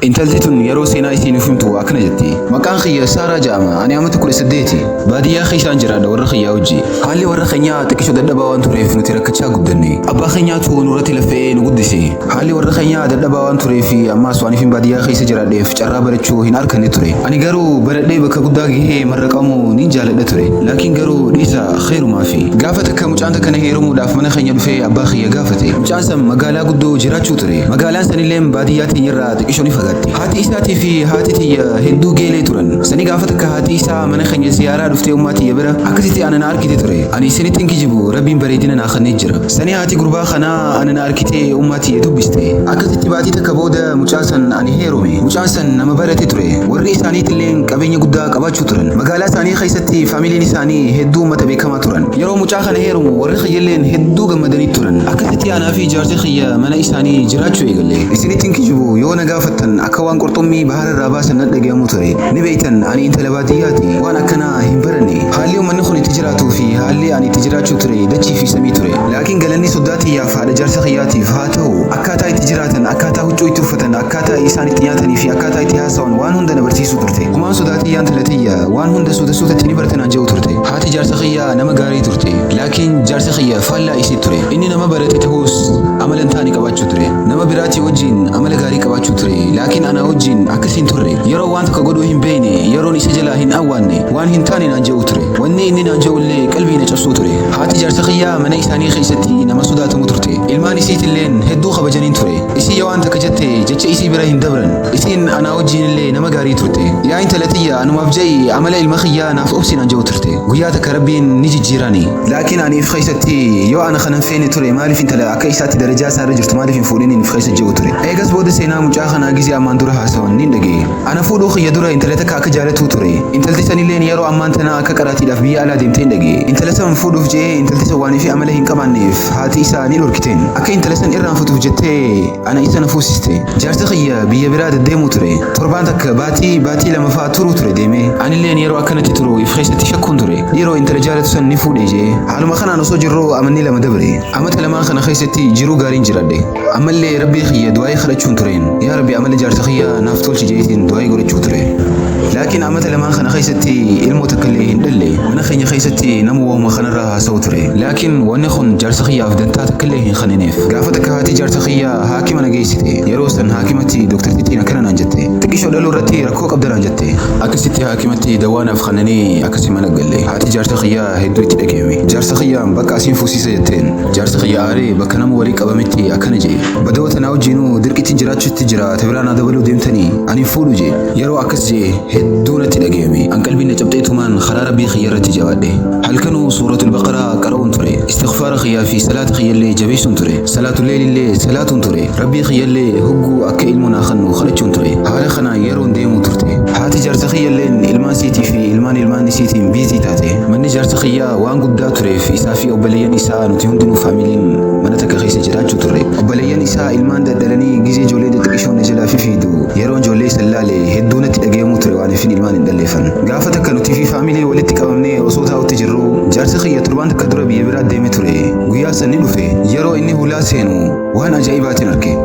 Intalti tun yeroo seenaa isii nuuf himtu akkana jetti. Maqaan kiyya Saaraa jedhama. Ani amata 18. Baadiyyaa keessaan jiraadha warra kiyyaa wajji. Haalli warra keenyaa xiqqisho dadhabaa waan tureef nuti rakkachaa guddanne. Abbaa keenyaatu nurratti laffee nu guddise. Haalli warra keenyaa dadhabaa waan tureef ammaas waan ifin baadiyyaa keessa jiraadheef carraa barachuu hin arkanne ture. Ani garuu baradhee bakka guddaa gahee marraqamuu nin jaaladha ture. Laakiin garuu dhiisa khayrumaa fi. Gaafa takka mucaan takka na heerumuudhaaf mana keenya dhufee abbaa kiyya gaafate. Mucaan san magaalaa guddoo jiraachuu ture. Magaalaan sanilleen baadiyyaa teenyarraa xiqqisho ni fagaatti. Haati isaatii fi haati tiyya hedduu geelee turan. Sani gaafa takka haati isaa mana keenya ziyaaraa dhuftee ummaa tiyya bira akkasitti ana na arkite ture. Ani isinitti hin kijibu, Rabbiin bareedina naa kennee jira. Sani haati gurbaa kanaa ana na arkitee ummaa tiyya dubbiste. Akkasitti baatii takka booda mucaa san ani heerume. Mucaan san nama barate ture. Warri isaaniitilleen qabeenya guddaa qabaachuu turan. Magaalaa isaanii keessatti faamiliin isaanii hedduu uummata beekamaa turan. Yeroo mucaa kana heerumu warri kiyyalleen hedduu gammadanii turan. Akkasitti anaa fi jaarsi kiyya mana isaanii jiraachuu eegalle. Isinitti hin kijibu, yoo na gaafattan akka waan qurxummii bahara irraa baasan nan dhagayamu ture. Ni beektan, ani intala baadiyyaati. Waan akkanaa hin baranne. Haalli uummanni kun itti jiraatuu fi haalli ani itti jiraachuu ture dachii fi samii ture. Laakiin galanni soddaa tiyyaaf haadha jaarsa kiyyaatiif haa ta'u, akkaataa itti jiraatan, akkaataa huccuu itti uffatan, akkaataa isaan itti nyaatanii fi akkaataa itti haasawan waan hunda na barsiisuu turte. Humaan sodaa tiyyaan tala tiyya waan hunda suuta suutatti ni barta naan jedhu turte. Haati jaarsa kiyyaa nama gaarii turte. Laakiin jaarsi kiyya faallaa isii ture. Inni nama barate ta'us amala hin taane qabaachuu ture. Nama biraatii wajjin amala gaarii qabaachuu ture. Laakiin anaa wajjin akkas hin turre. Yeroo waan tokko godhuu hin beekne, yeroon isa jalaa hin awwaanne, waan hin taane naan jedhu ture. Wanni inni naan jedhu illee qalbii na cabsuu ture. Haati jaarsa kiyyaa mana isaanii keessatti nama sodaatamu turte. Ilmaan isiitilleen hedduu kabajaniin ture. Isii yoo waan takka jette jecha isii bira hin dabran. Isiin anaa wajjin illee nama gaarii turte. Yaa intala tiyya, anumaaf ja'i amala ilma kiyyaa naaf obsi naan jedhu turte. Guyyaa takka Rabbiin ni jijjiirani. Laakiin ani if keessatti, yoo ana kanan feene ture maaliif intala akka isaatti darajaa isaa irra jirtu maaliif hin fuudhiniin if keessa jedhu ture. Eegas booda seenaa mucaa kanaa gizee ammaan dura haasawan nin dhagaye. Ana fuudhuu kiyya dura intala takka akka jaalatuu ture. Intalti sanilleen yeroo ammaan tanaa akka qaraatiidhaaf biyya alaa deemteen dhagaye. Intala san fuudhuuf je'ee intalti san waan ifii amala hin qabaanneef haati isaa ni dhorkiteen. Akka intala san irraanfatuuf jettee ana isa na fuusiste. Jaarsi kiyya biyya biraa deddeemuu ture. Torbaan takka, baatii, baatii lama fa'a turuu ture deemee. Anilleen yeroo akkanatti turu if keessatti shakkuun ture. Dhiiroo intala jaalatu san ni fuudhe je'ee. Haaluma kanaan osoo jirruu amanni 2 dabre. Amata lamaan kana keessatti jiruu gaariin jiraadhe. Ammallee Rabbii kiyya du'aa'ii kadhachuun tureen. Yaa Rabbi, amala jaarsa kiyyaa naaf tolchi je'eetiin du'aa'ii godhachuu ture. Laakiin amata lamaan kana keessatti ilmoo takkallee hin dhalle. Mana keenya keessatti namu wahuma kanarraa haasa'u ture. Laakiin wanni kun jaarsa kiyyaaf dantaa takkallee hin kennineef. Gaafa takka haati jaarsa kiyyaa haakima na geessite. Yeroo san haakimatti dooktartittiin akkana naan jette. Xiqqishoo dhaluu irratti rakkoo qabda naan jette. Akkasitti haakimatti dawaa naaf kennanii akkasi mana galle. Haati jaarsa kiyyaa hedduu itti dhagahame. Jaarsa kiyyaan bakka asiin fuusisa jetteen. Jaarsi kiyya aaree bakka nama walii qabametti akkana jedhe. Badoota naa wajjinuu dirqittiin jiraachuutti jira, ta biraa naa dabaluu deemtanii ani hin fuudhu jedhe. Yeroo akkas jedhe hedduu natti dhagahame. An qalbiin na cabxeetumaan karaa Rabbii kiyya irratti jabaadhe. Halkanuu suuratul Baqaraa qara'uun ture. Istighfaara kiyyaa fi salaata kiyyallee jabeessuun ture. Salaatul leelillee salaatuun ture. Rabbii kiyyallee hogguu akka ilmoo naa kennu kadhachuun ture. Haala kanaan yeroon deemuu turte. Haati jaarsa kiyyalleen ilmaan isiitii fi ilmaan ilmaan isiitiin biizii taate. Manni jaarsa kiyyaa waan guddaa tureef isaa fi obboleeyyan isaa nuti hundinuu faamiliin mana takka keessa jiraachuu turre. Obboleeyyan isaa ilmaan daddalanii gizee ijoollee xixiqqishoon na jalaa fifiidu yeroon ijoollee san laale hedduu natti dhagayamuu ture waan ifin ilmaan hin dhalleeffan. Gaafa takka nuti fi faamilii walitti qabamnee osoo taa'utti jirruu jaarsi kiyya torbaan takka dura biyya biraa deeme ture. Guyyaa san ni dhufe. Yeroo inni hulaa seenu waan ajaa'ibaatiin arge.